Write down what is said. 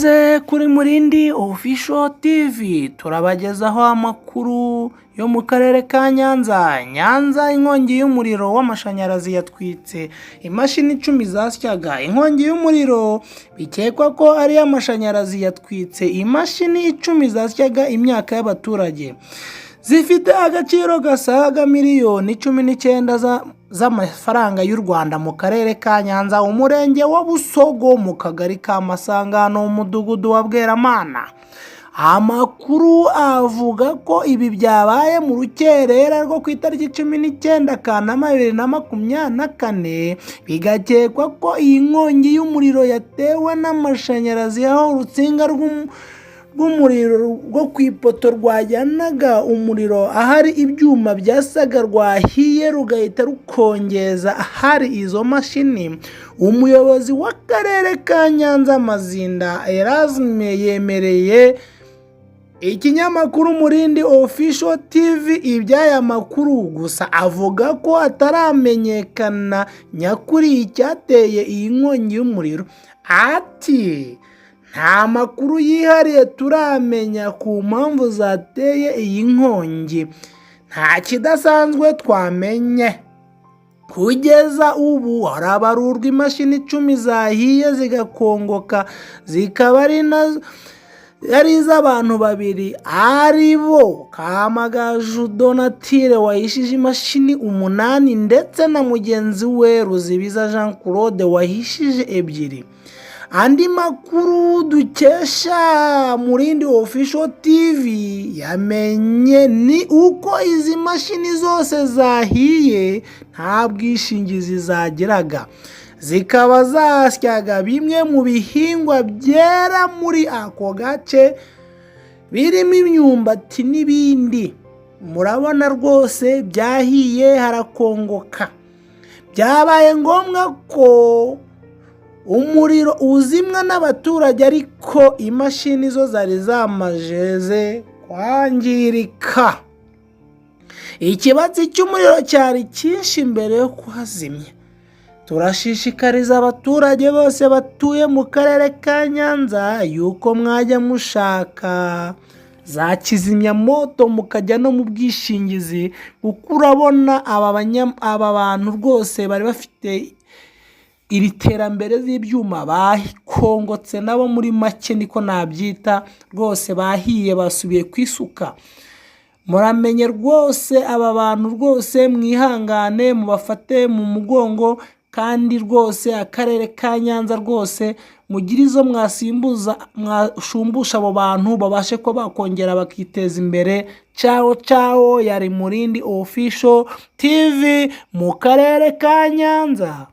Ikaze kuri Murindi Official TV, turabagezaho amakuru yo mu karere ka Nyanza. Nyanza, inkongi y'umuriro w'amashanyarazi yatwitse imashini 10 zasyaga. Inkongi y'umuriro bikekwa ko ari iy'amashanyarazi yatwitse imashini 10 zasyaga imyaka y'abaturage, zifite agaciro gasaga miliyoni 19 z'amafaranga y'u Rwanda mu karere ka Nyanza, umurenge wa Busogo, mu kagari ka Masangano, umudugudu wa Bweramana. Amakuru avuga ko ibi byabaye mu rukerera rwo ku itariki 19 Kanama 2024, bigakekwa ko iyi nkongi y'umuriro yatewe n'amashanyarazi, aho urutsinga rw'umuriro rwo ku ipoto rwajyanaga umuriro ahari ibyuma byasaga rwahiye, rugahita rukongeza ahari izo mashini. Umuyobozi w'akarere ka Nyanza, Mazinda Erasme, yemereye ikinyamakuru Murindi Official TV iby'aya makuru, gusa avuga ko ataramenyekana nyakuri icyateye iyi nkongi y'umuriro. Ati: "Nta makuru yihariye turamenya ku mpamvu zateye iyi nkongi, nta kidasanzwe twamenye. Kugeza ubu harabarurwa imashini 10 zahiye zigakongoka, zikaba ari nazo ari iz'abantu babiri, ari bo Kamagaju Donatille wahishije imashini umunani ndetse na mugenzi we Ruzibiza Jean Claude wahishije ebyiri." Andi makuru dukesha Murindi Official TV yamenye ni uko izi mashini zose zahiye nta bwishingizi zagiraga, zikaba zasyaga bimwe mu bihingwa byera muri ako gace birimo imyumbati n'ibindi. Murabona rwose byahiye harakongoka. Byabaye ngombwa ko umuriro uzimwa n'abaturage, ariko imashini zo zari zamajeze kwangirika. Ikibatsi cy'umuriro cyari cyinshi mbere yo kuhazimya. Turashishikariza abaturage bose batuye mu karere ka Nyanza yuko mwajya mushaka za kizimyamoto, mukajya no mu bwishingizi, kuko urabona aba bantu rwose bari bafite iri terambere ry'ibyuma bakongotse nabo, muri make niko nabyita. Rwose bahiye, basubiye ku isuka. Muramenye rwose, aba bantu rwose mwihangane, mubafate mu mugongo, kandi rwose akarere ka Nyanza rwose mugire izo mwasimbuza, mwashumbusha abo bantu, babashe kuba bakongera bakiteza imbere. Cawo cawo, yari Murindi Official TV mu karere ka Nyanza.